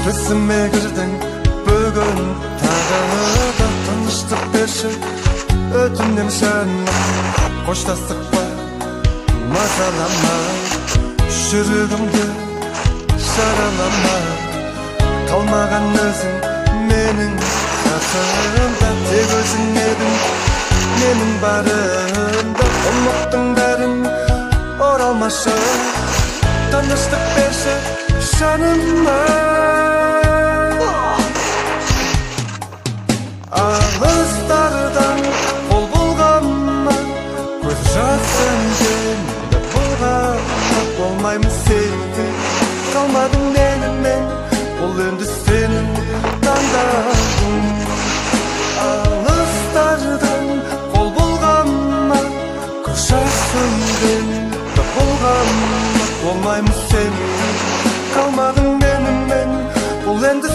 Түсіме кірдің бүгін тағы да, тыныштық берші өтінем жаным. Қоштастық па мазалама, жүрегімді жаралама. Қалмаған өзің менің қасымда, тек өзің едің менің барымда. Ұмыттың бәрін, оралмашы, тыныштық берші жаныма. Алыстардан қол бұлғама, көз жасым енді бұлғама. Болмаймын сендей, қалмадың менімен, бұл енді сенің таңдауың. Алыстардан қол бұлғама, көз жасым енді бұлғама. Болмаймын сендей, қалмадың менімен, бұл енді